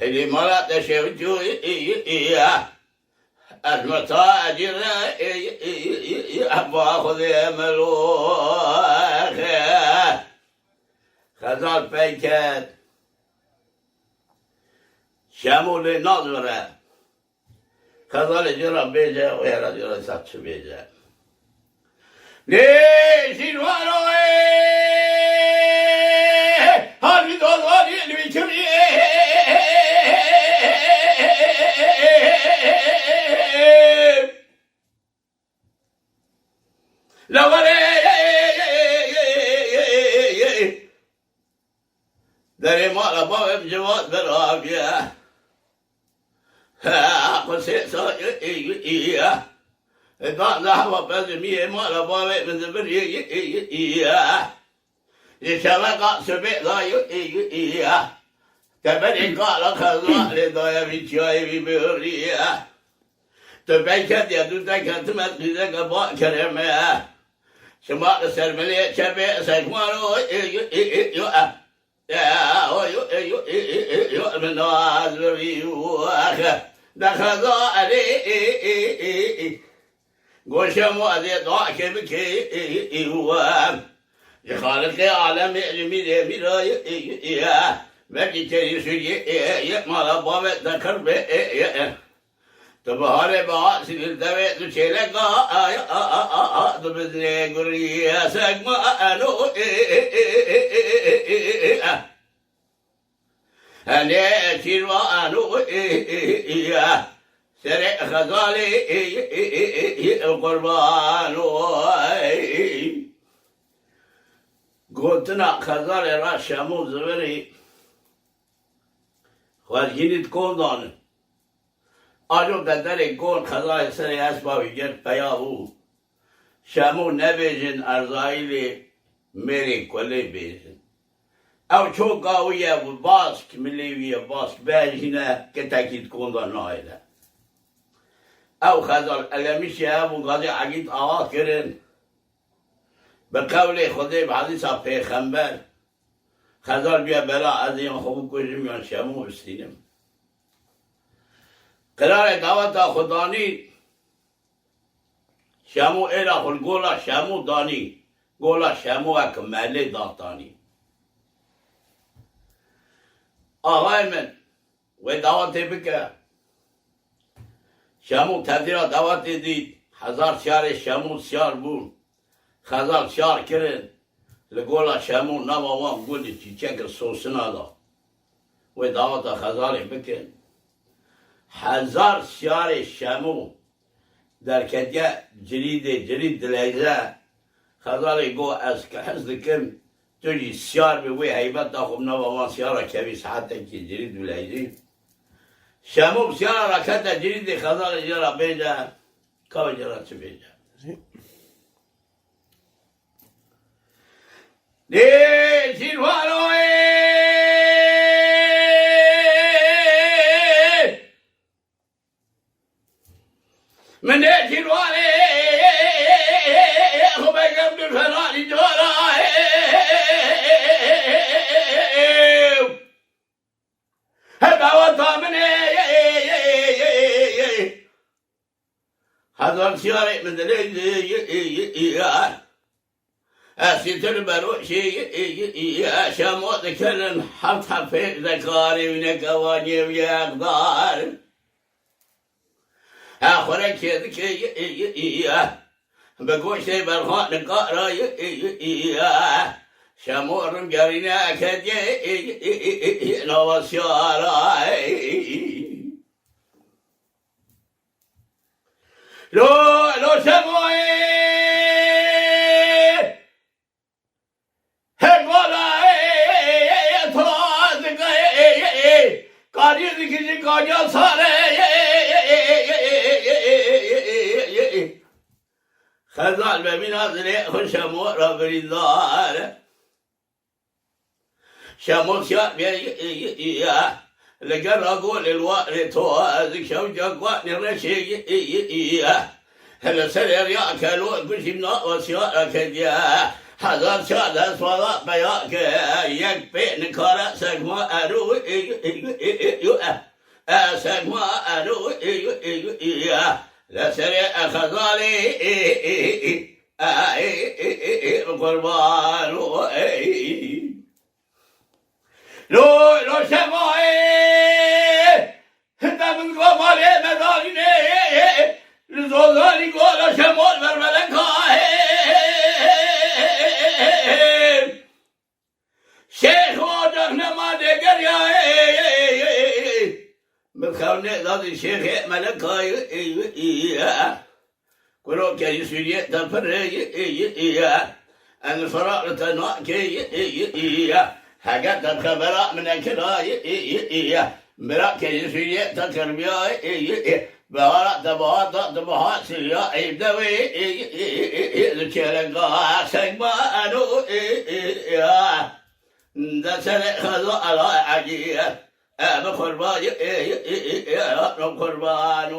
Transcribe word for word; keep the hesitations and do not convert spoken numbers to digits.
Hêlî mala te şewitû, ez meta ecî re, eva Xwedê meloxe. Xezal pey ket. Şemo lê nazvire. Xezalê cira bêje, wê ra cira sed çi bêje. Nê şîrvano ê, halî dozanî li wî kirî. Lewere derê mala bavê min civat beraviye. He, qusê sa, e, da, da, hava bezimiye mala bavê min zibiriye. Ji şeveqa sibê da, teberê kala Xezalê daye vî çiyayê vî bihuriye. Tu pey ketiye, tu te ketime, tu te ke ba kereme. Şima li ser milê çepê sekmaro, yo, yo, yo, yo, yo, yo, yo, yo, min az bi rî û axe. De Xezalê, goşe muazê dua ke bike, ji Xaliqê alemê, ji mîrê mîra, belkî kerî şûrî, mala bavê de kirbe. Tu biharê biasî li devê tu çêleka, tu bizinê gurî, segma eno, henê şîrva eno, serê Xezalê, qurbano. Gotina Xezalê ra Şemo zivirî, xwezgînî di kon danin. Ajo de derê gon Xezalê serê espa wî girt peya û Şemo nebêjin Erzayîlê mêrê kulê bêjin. Ew çoka wî ye, bask milê wî ye, bask bejîne, kitekî di kon de nayêne. Ew Xezal elemişî ev û gazê Egîd awa kirin. Bi qewlê Xwedê, bi hedîsa pêxember, Xezal bûye bela, ez ê yan xwe bikujim yan Şemo bistînim. Qirarê daweta xwe danî, Şemo êra xwe li gola Şemo danî, gola Şemo wek melê datanî. Axayê min, wê dawetê bike. Şemo tevdîra dawetê dît, hezar siyarê Şemo siyar bûn. Xezal siyar kirin, li gola Şemo nava wan gulê çîçeke sosina da. Wê daweta Xezalê bikin. Hezar siyarê Şemo derketiye cirîdê, cirîd dileyze. Xezalê got, ez ki hez dikim, tu jî siyar bî, wê heybeta xwe bi nava wan siyara kevî, saetekî cirîd bileyzî. Şemo bi siyara ra kete cirîdê, Xezalê jê ra bêje, ka wê jê ra çi bêje? Lê şîrvano ê, Min ê şîrvanê xwe vegem bi ferarî cara. He daweta min ê. Hezar siyarê min dilê. Esîtir beroşê şemo dikirin, heft hefê zekarê wî nekevaniyê wî yekdar. He xurek kê dikê, bi goştê berxan nikara. Şemo rim gerîne kediye, nava siyara. Lo, lo şemoyê. He gola, e, e, e, e, to dike, e, e, e, e. Karî dikişi, karya sare, e, e, e. Xezal be mîna zilê xwe şemo ra birîndar. Şemo siyar bê, li gera golê li warê to, ez şewca guanê reşê, li serê riya kelo, gujî nava siyara kediye. Hezar siyar dest vala peya ke, yek pê nikare sekma ero, e, e, e, e, e, e. Esek ma ero, li serê xezalê, qurban û lo, lo şemayê. Hita min go malê me dalînê, li zozanî go lo şemol ver meleka. Şêx ocak nema dêgeriya. Min xewnê dadî şêxê meleka. Kurokê ji Sûriyê te pirê, en firaq li te nakê. Hege te xebera min nekira, mirakê ji Sûriyê te kirbiya. Bihara te bahar da, tu bahar siriya, ey dewê, li çêreka seng ma eno, de serê xeza ala egî, e bi qurban, ro qurban.